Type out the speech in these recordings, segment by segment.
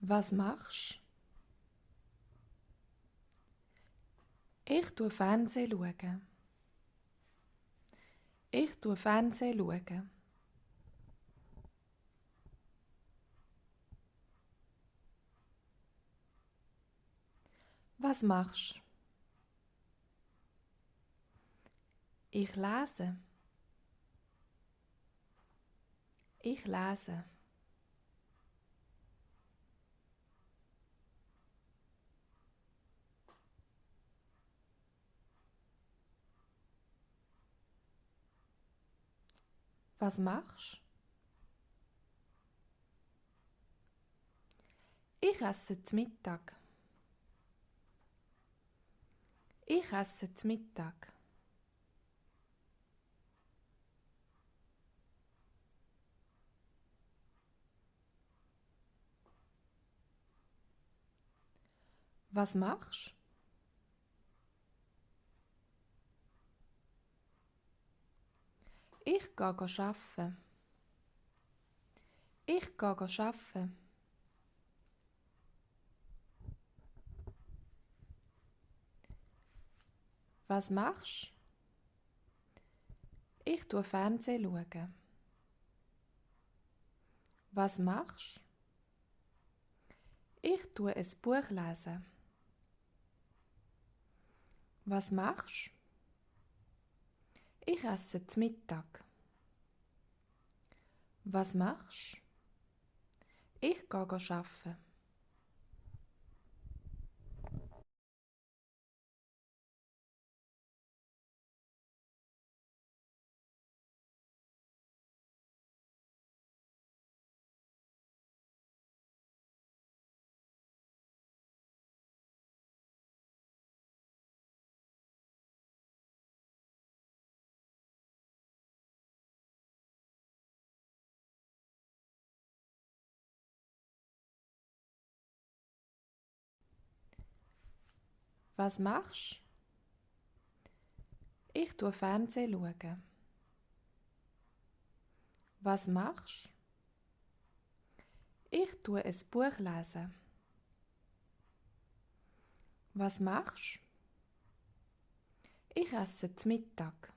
Was machst? Ich schaue Fernsehen schauen. Ich schaue Fernsehen schauen. Was machst? Ich lese. Ich lese. Was machst? Ich esse zu Mittag. Ich esse zu Mittag. Was machst? Ich gehe arbeiten. Ich gehe arbeiten. Was machst? Ich schaue Fernsehen schauen. Was machst? Ich tue ein Buch lesen. Was machst? Ich esse zu Mittag. Was machst? Ich gehe arbeiten. Was machst? Ich tue Fernsehen schauen. Was machst? Ich tue ein Buch lesen. Was machst? Ich esse zu Mittag.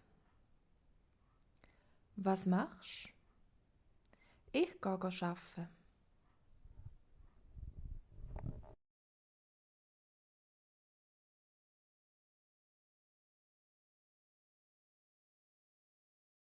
Was machst? Ich gehe arbeiten.